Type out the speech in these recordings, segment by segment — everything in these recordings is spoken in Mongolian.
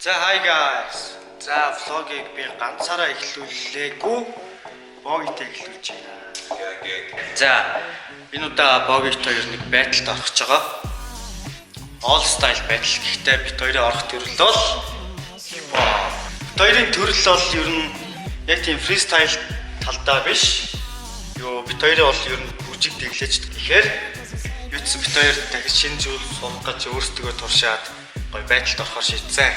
За, hi guys. За, vlog ыг би ганцаараа эхлүүллээгүй. Богитой эхлүүлж байна. За, энэ удаа Богит хоёр нэг battle д орох гэж байгаа. All style battle, гэхдээ бид хоёрын орох төрөл бол hip hop. Бид хоёрын төрөл бол ер нь яг тийм freestyle талдаа биш. Юу, бид хоёрын бол ер нь бүжиг дэглэж, тэгэхээр юудсан бид хоёр дахиж шинэ зүйл сурах гэж өөрсдөө туршаад гоё battle д орохоор шийдсэн.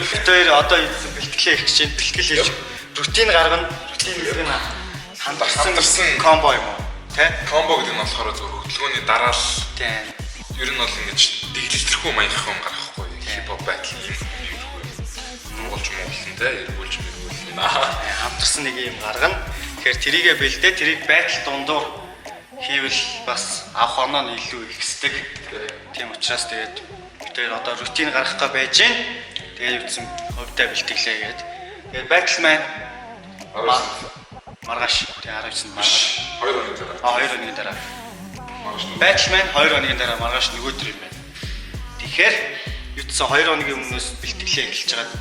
Бид хоёр одоо юудсан бэлтгэлээ их чинь бэлтгэл хийж routine гаргана. Routine гэдэг нь хандарсан Хамтарсан. Combo юм уу? Тэ? Combo гэдэг нь болохоор зөв хөдөлгөөний дараал Тийм. ер нь бол ингэж дэглэлтэрхүү маягхан гаргахгүй, хип хоп battle юм юм. Монголч монголон те, эргүүлж мэргүүлнэ. Хамтарсан нэг юм гаргана. Тэгэхээр тэрийгэ бэлдээ, тэрийг battle дундуур хийвэл бас авах оноо нь илүү ихсдэг. Тийм учраас тэгээд бид хоёр одоо routine гаргах га байж гин. Тэгээд юудсан хувьдаа бэлтгэлээ гээд. Тэгээд battle маань маргааш. Тэгээ 19-нд маргааш. 2 өдрийн дараа. А, 2 хоногийн дараа. Маргааш нь. Battle маань 2 хоногийн дараа, маргааш нөгөөдөр юм байна. Тэгэхээр юудсан 2 хоногийн өмнөөс бэлтгэлээ эхэлж хагаад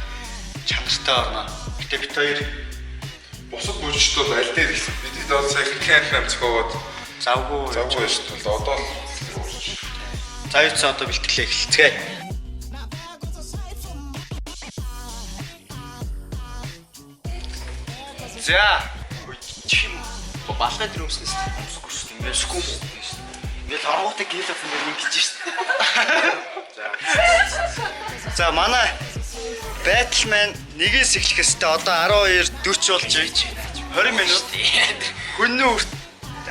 чанартай орно. Гэтэ бид хоёр Бусад бүжигчд бол аль дээр ихсэн. Бид бол саяхан camp ам зохиогоод завгүй завгүй байж тул одоо л үрж. За, юудсан одоо бэлтгэлээ эхэлцгээе. За, Чим балгай дээр өмснө шүү дээ. өмсөхгүй шүү дээ. Ингээд өмсөхгүй юм уу? Ингээд оргуутай гэл авсан дээр ингэж шүү дээ. За, манай Batman нэгээс эхлэх хэвээр одоо 12:40 болж 20 минут. Хүннүү хүрт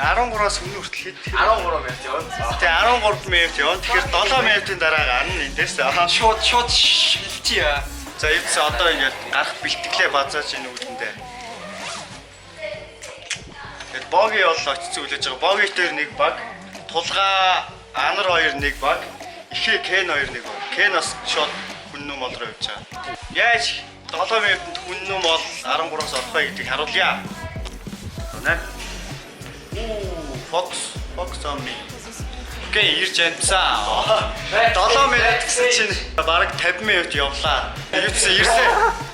13-аас хүннүү хүртэл хэд? 13 минут яваа. Тэгээ 13 минут явна. Тэгэхээр 7 минутын дараа гарна эндээс. Аа. Шууд шууд шилжиж. За, юудсан одоо ингээд гарах бэлтгэлээ базааж энэ үүдэндээ. Тэгээд Боги бол очсон хүлээж байгаа. Боги дээр нэг баг, Тулгаа Анар хоёр нэг баг, Ихэ Кен хоёр нэг баг. Кен бас шууд хүннүү мол руу явж байгаа. Яаж 7 минутанд хүннүү мол 13-аас орох вэ гэдгийг харуулъя. Нэ. Уу, Fox, Fox on me. Okay, ирж амтсан. 7 минут гэсэн чинь бараг 50 минут явлаа. Юудсан ирсэн.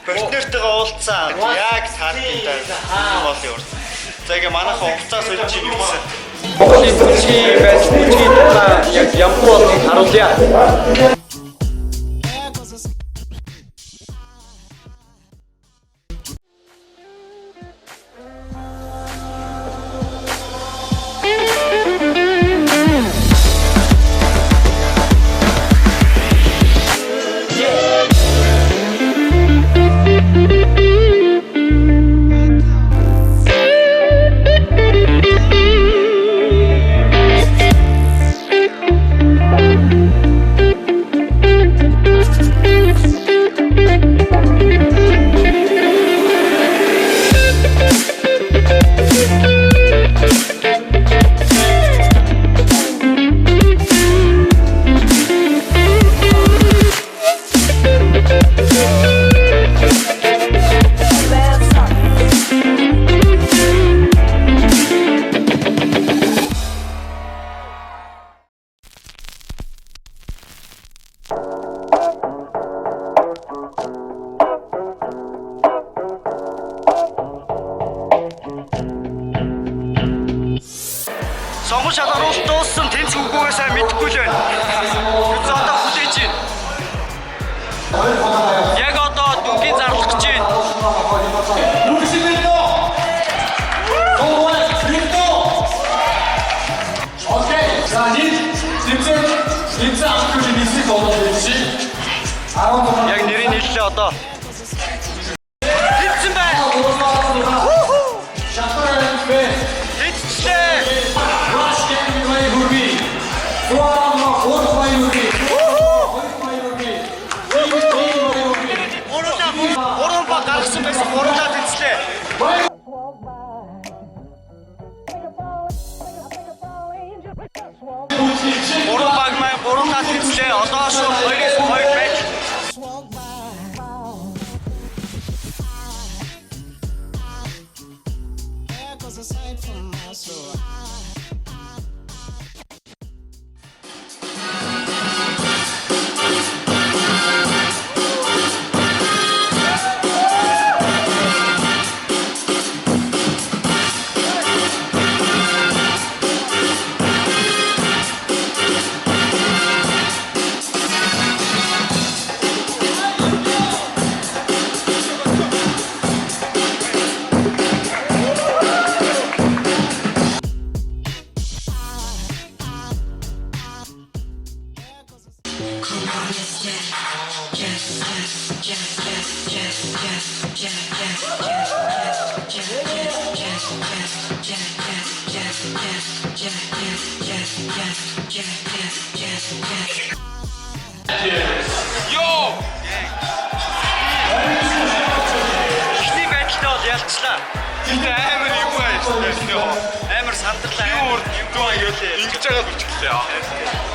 Партнертойгоо уулзсан. Яг таартын хүн бол явсан. За, ингээ манайхан хувцас сольж юудсан. Монголын бүжгийн байдал, бүжгийн тухай яг ямар болныг харуулъя. Сонгон шалгаруулалт дууссан, тэнцэх үгүйгээ сайн мэдэхгүй л байна. Юудсан одоо хүлээж байна. Яг одоо дүнгийн зарлах гэж байна. 61도 1도. 오케이. 자, 니 님세 님세 안표시 미스 걸어주시 13. Яг нэрийг нийллээ одоо. Тэнцсэн байна. Тэнцлээ. Гурлаа, гурван баг гаргасан байсан. Гурлаа тэнцлээ. Гурван баг маань гурлаа тэнцлээ. Одоо шууд 2-2 байж. Йоо! Эхний байдлаа бол ялцлаа. Тэгтээ амар юм аа ёо. Амар сандарлаа. Юу Амар юм юу лээ. Ингэж байгаа бүжиглээ.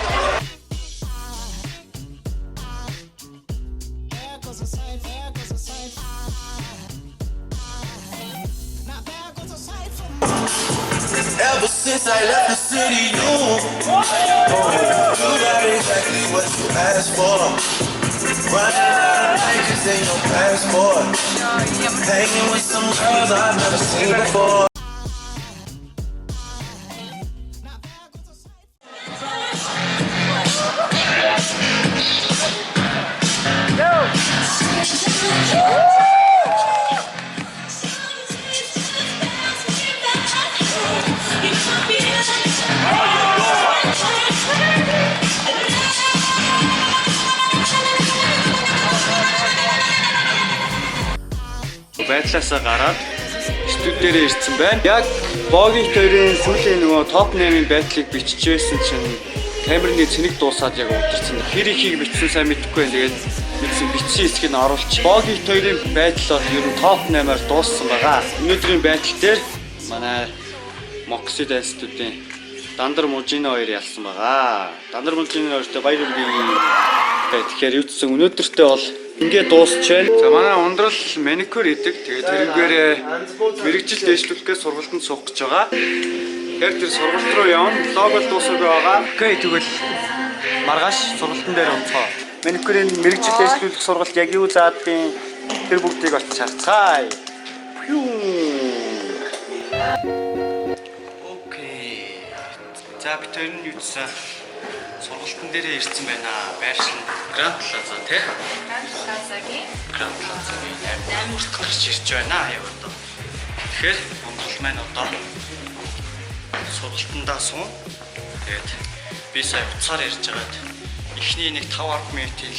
Ever since I left the city, you you got exactly what you asked for. Running out of night 'cause ain't no passport. Hanging with some girls I've never seen before. Байдлаасаа гараад студ дээрээ ирсэн байна. Яг Богийн хоёрын сүүлийн нөгөө топ 8-ын байдлыг биччихсэн чинь камерны цэнэг дуусаад яг унтарсан. Хэр ихийг бичсэн сайн мэдэхгүй байна. Тэгээд мэдсэн бичсэн хэсгийг нь оруулчих. Богийн хоёрын байдал бол ер нь топ 8-аар дууссан байгаа. Өнөөдрийн байдал дээр манай Moxie Dance студийн Дандар Мужино хоёр ялсан байгаа. Дандар Мужино хоёртой баяр хүргэе. Тэгэхээр юу гэсэн өнөөдөртөө бол ингээд дуусч байна. За манай ундрал маникюр идэг. Тэгээд тэрнгээрээ мэрэгжил дэвшлүүлэхээ сургалтанд суух гэж байгаа. Тэгэхээр тэр сургалт руу явна. Влог бол дуусаагүй байгаа. Окей, тэгвэл маргааш сургалтын дээр онцгой. Маникюрын мэрэгжил дэвшлүүлэх сургалт яг юу заадیں۔ Тэр бүгдийг очиж харцгаая. Окей. За бид хоёр нь юу гэсэн сургалтын дээрээ ирсэн байна. Байршил нь Гранд Плаза тий? Гранд Плазагийн Гранд Плазагийн 8 хүртэл гарч ирж байна яг одоо. Тэгэхээр Монгол маань одоо сургалтандаа суун. Тэгээд би сая утсаар ярьж байгаад эхний нэг 5 10 минутын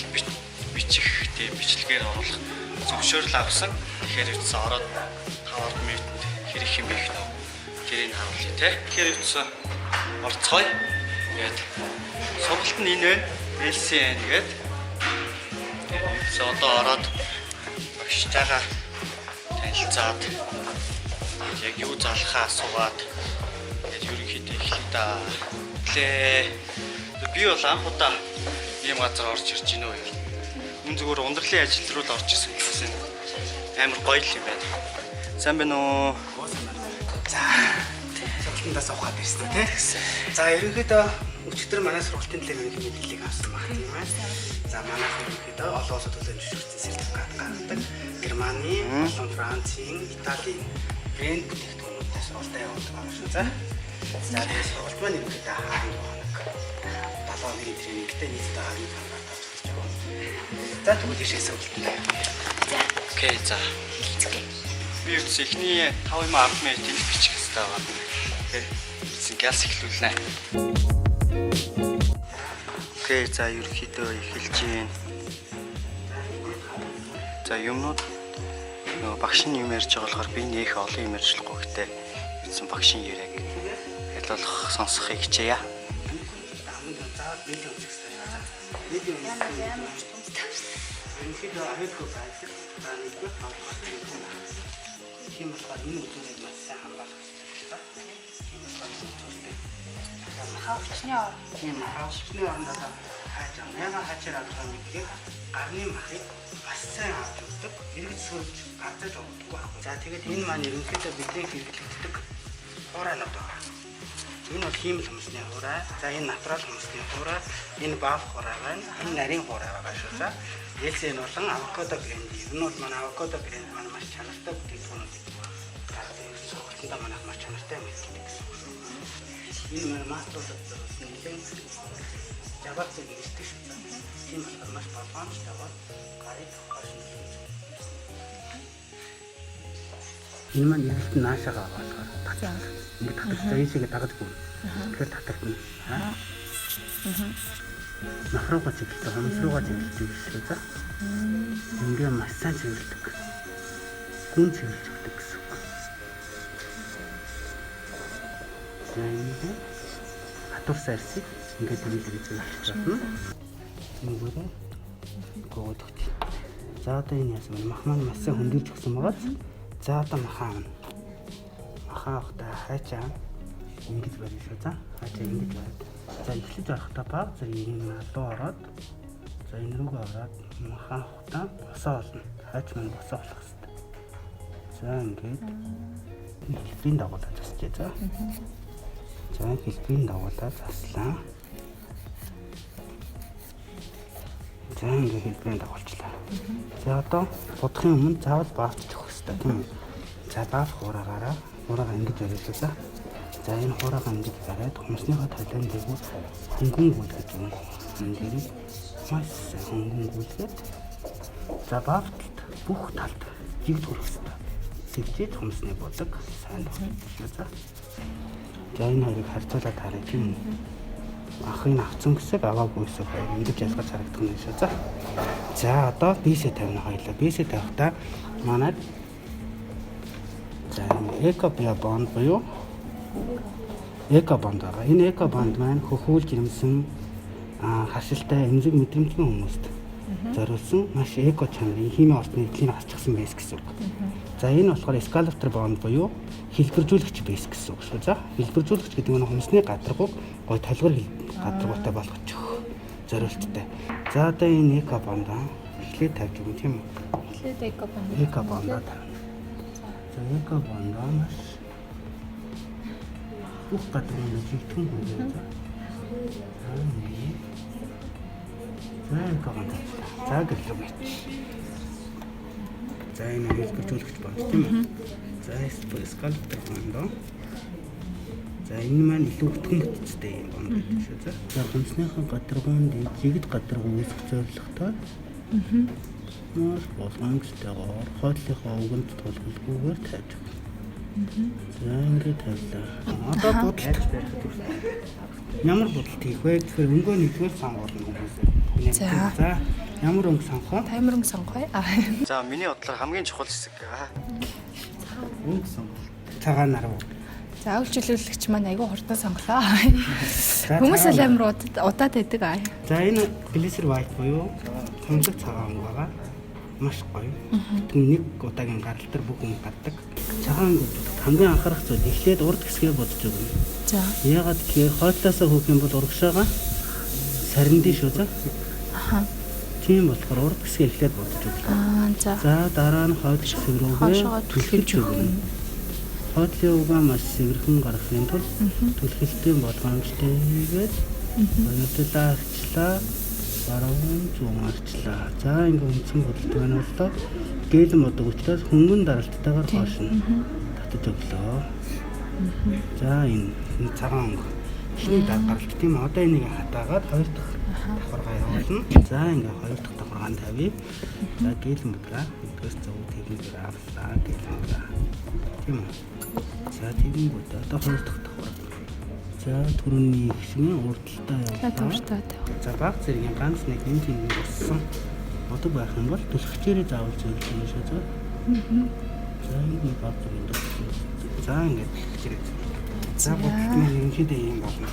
бичих тийм бичлэгээр оруулах зөвшөөрөл авсан. Тэгэхээр үтсэн ороод 5 10 минутанд хэрэг юм бэ гэх нөө тэрийг харуулъя те. Тэгэхээр үтсэн орцгоё. Тэгээд сургалт нь энэ байна. LCN гээд. Тэгээд үтсэн одоо ороод багштайгаа танилцаад тэгээд яг юу залхаа асуугаад тэгээд ерөнхийдөө эхлэе да. Эхлээ. Би бол анх удаа ийм газар орж ирж гинөө юу. Үн зүгээр ундралын ажил руу л орж ирсэн гэсэн амар гоё л юм байна. Сайн байна уу? Сургалтандаа суухад ирсэн тий. За ерөнхийдөө өчигдөр манай сургалтын талаар ерөнхий мэдээллийг авсан баг тийм ээ. За манайх ерөнхийдөө олон улсад төлөө зөвшөөрсөн сертификат гаргадаг. Германы, болон Францын, Италийн брэнд бүтээгдэхүүнүүдтэй сургалтаа явуулдаг байгаа шүү. За. За тэгээд сургалт маань ерөнхийдөө 12 хоног. 7 хоногийн тренингтэй нийтдээ 12 хоногор тавьж байгаа. За тэгвэл ийшээ сургалтанд. Окей, за. хэлцгээ. Би үтс эхний 5 юм 10 минутыг бичих хэрэгтэй байгаа. Тэгэхээр үтсэн гяс эхлүүлнэ. Окей, за ерөнхийдөө эхэлж байна. За юмнууд нөгөө багш нь юм ярьж байгаа болохоор би нөх олон юм ярьж болохгүй гэхдээ үтсэн багшийн яриаг аль болох сонсохыг хичээе. Хамгийн заавал бэлэн өмсөх хэрэгтэй. Бэлэн өмсөх. Ямар ч тумстай шүү. Ерөнхийдөө аюулгүй байдал за нэгдүгээр тавдугаар тийм болохоор энэ үзүүрийг маш сайн хамгаалах хэрэгтэй байна. Тийм болохоор энэ үзүүртэй. Махаа хүчний ор. Тийм хавчны оронд одоо хайж байгаа. Яагаад хаачаар авч байгаа юм гэхээр гарны махыг маш сайн авч өгдөг. Эргэж сөрж гардаж өгдөггүй байхгүй. За тэгээд энэ маань ерөнхийдөө бидний хэрэглэгддэг хураанууд байна. Энэ бол хиймэл хөмсний хураа. За энэ натурал хөмсний хураа, энэ баав хураа байна. Энэ нарийн хураа байгаа шүү. За Элсэн болон авокадо брэнд. Ер нь бол манай авокадо брэнд маань маш чанартай бүтээгдэхүүнүүд гаргадаг. Сургалтандаа манайх маш чанартай юм гэдэг гэсэн үг шүү. Энэ манай маструудад зориулсан нэлээд жабац нэртэй шүү. Тийм болохоор маш болгоомжтойгоор гарыг хойш нь. Энэ маань эргэлт нь наашаага болохоор татдаг. Ингээд татдаг. За ийшээгээ дагаж гүн. Тэгэхээр татагдана. Аа. Мах руугаа чиглэлтэй, хумс руугаа чиглэж шүү. За. Ингээ маш сайн чиглэдэг. Гүн чиглэж өгдөг гэсэн үг. За ингээ хатуурсан арьсыг ингээд тэмүүлэг гэж авчиж болно. Нүгээрээ гоод өгч. За одоо энэ яасан бэ? Мах маань маш сайн хөндөрж өгсөн байгаа. За одоо махаа авна. Махаа авахдаа хайчаа ингэж барина шүү. За хайчаа ингэж бариад. За эхлэж орохдоо баг зэрэг юм алуу ороод за энэ рүүгээ ороод махаа авахдаа босоо олно. Хайч маань босоо болох хэрэгтэй. За ингээд хэлбэрийн дагуулаад засчээ. За. За хэлбэрийн дагуулаад заслаа. За ингээд хэлбэрийн дагуулчлаа. За одоо будахын өмнө заавал баавчж өгөх хэрэгтэй тийм үү? За баав хуураагаараа хуураагаа ингэж бариулаа. За энэ хуураагаа ингэж бариад хумсныхаа талын дээгүүр хөнгөн гүйлгэж өгнө. Энэ дээрийг маш сайн хөнгөн гүйлгээд за баавталт бүх талд жигд хүрэх хэрэгтэй. Тэгжээд хумсны будаг сайн тоглох. За. За энэ хоёрыг харьцуулаад харъя тийм үү? Анхын авцсан хэсэг аваагүй хэсэг хоёр ингэж ялгаж харагдах нь шүү. За. За одоо бисээ тавина хоёлаа. Бисээ тавихдаа манад за энэ эко био бонд буюу эко бонд байгаа. Энэ эко бонд маань хөхүүл жирэмсэн харшилтай эмзэг мэдрэмжгүй хүмүүст зориулсан маш эко чанарын химийн орцны эдлийн асчсан бэс гэсэн үг. За энэ болохоор скалптор бонд буюу хэлбэржүүлэгч бэс гэсэн үг шүү. За хэлбэржүүлэгч гэдэг нь хумсны гадаргууг гой толгор гадаргуутай болгочих зориулттай. За одоо энэ эко бонд эхлээд тавьж өгнө тийм үү? Эхлээд эко бонд. Эко бондоо тавина. За эко бондоо маш бүх гадаргууны жигтгэн хүргээ. За. За ингэ. За эко бонд тавьчлаа. За гэрлэг бич. За энэ хэлбэржүүлэгч бонд тийм үү? За скалптор бондоо. За энэ маань илүү өтгөн бүтцтэй юм бонд гэдэг шүү. За. За хумсныхаа гадаргуунд жигд гадаргуу үүсгэх зорилготой маш болгоомжтойгоор хойдлынхоо өвгөнд тулгалгүйгээр тавьж өгнө. За ингээд тавилаа. Одоо будалт ямар будалт хийх вэ гэхээр өнгөө нэгдүгээр сонгуулна хүмүүс. За. За ямар өнгө сонгох вэ? Таймер өнгө сонгох бай. За миний бодлоор хамгийн чухал хэсэг. Өнгө сонголт. Цагаан нарав. За үйлчлүүлэгч маань айгүй хурдан сонголоо. За, Хүмүүс цагаан л амар удаад байдаг аа. За энэ Glacier White буюу цамлаг цагаан өнгө байгаа. Маш гоё. Тэгвэл нэг удаагийн гарал дээр бүх өнгө гардаг. Цагаан өнгө бодоход хамгийн анхаарах зүйл эхлээд урд хэсгээ бодож өгнө. За. Яагаад гэхээр хойдлоосоо хөөх юм бол урагшаага сарнди шүү за. Аха. Тийм болохоор урд хэсгээ эхлээд бодож өгнө. Аа за. За дараа нь хойд хэсэг рүүгээ Хоошоогоо түлхэж түлхэж өгнө. Хойдлын угаа маш сэгэрхэн гаргахын тулд түлхэлтийн болгоомжтой хийгээд хоёулаа арчлаа. Баруун зүүн арчлаа. За ингээ үндсэн бодолт байна боллоо. Гэлэн бодог учраас хөнгөн даралттайгаар хоош нь татаж өглөө. За энэ цагаан өнгө. Эхний гаралт тийм үү? Одоо энийг хатаагаад хоёр дахь давхаргаа явуулна. За ингээ хоёр дахь давхаргаанд тавья. За гэлэн бодлаа. Нэгдүгээр зөв тэрнгээр авлаа гэлэн бодлаа. Тийм үү? За тэгэнгүүт одоо хоёр дахь давхар. За түрүүний хэсгийн урдталтай За явуулаа. төвштэй тавих. За баг зэргийн ганц нэг энэ тийм болсон бодог байх юм бол түлхчээрээ заавал зөвлөх юм шүү зөө. За энэ баг зэргийн дөрвөн. За ингээд түлхчээрээ. За бодолт маань ерөнхийдөө ийм болно.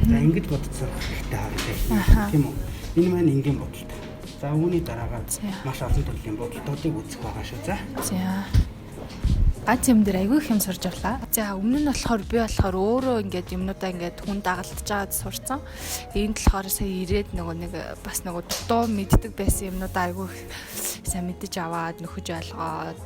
За ингэж бодож сурах хэрэгтэй харагдаж тийм үү? Энэ маань энгийн бодолт. За үүний дараагаар За. маш олон төрлийн бодолтуудыг үзэх байгаа шүү. За. За. Гац юм дээр айгүй их юм сурж авлаа. За өмнө нь болохоор би болохоор өөрөө ингээд юмнуудаа ингээд хүн дагалдаж байгаад сурцсан. Энд болохоор сая ирээд нөгөө нэг бас нөгөө дутуу мэддэг байсан юмнуудаа айгүй их сайн мэдэж аваад нөхөж ойлгоод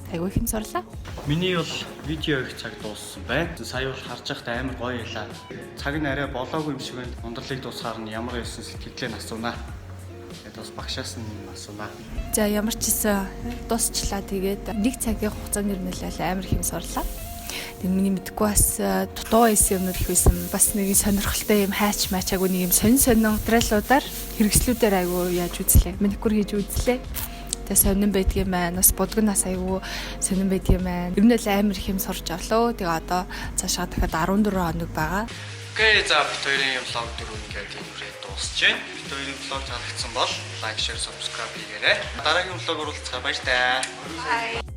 айгүй их юм сурлаа. Миний бол видео их цаг дууссан байна. Сая бол харж байхдаа амар гоё ялаа. Цаг нь арай болоогүй юм шиг байна. Ундралыг дуусгаар нь ямар байсан сэтгэлдээ нь асуунаа. Тэгээд бас багшаас нь асуунаа. За ямар ч гэсэн дуусчлаа. Тэгээд нэг цагийн хугацаанд нэрнэлэл амар их юм сурлаа. Тэгээд миний мэдгүй бас дутуу байсан юмнууд их байсан. Бас нэг юм сонирхолтой юм хайч маачаагүй нэг юм сонин сонин материалуудаар хэрэгслүүдээр айгүй яаж үзлээ. Маникюр хийж үзлээ. Тэгээ сонин байдгийн байна. Бас будгнаас айгүй сонин байдгийн байна. Ер нь л амар их юм сурч авлаа. Тэгээ одоо цаашаа дахиад 14 хоног байгаа. Okay, за бид хоёрын vlog дөрөв ингээд энэ үрээ дуусч байна. Бид хоёрын vlog таалагдсан бол like, share, subscribe хийгээрэй. Дараагийн vlog оор уулзъя. Баяртай. Bye.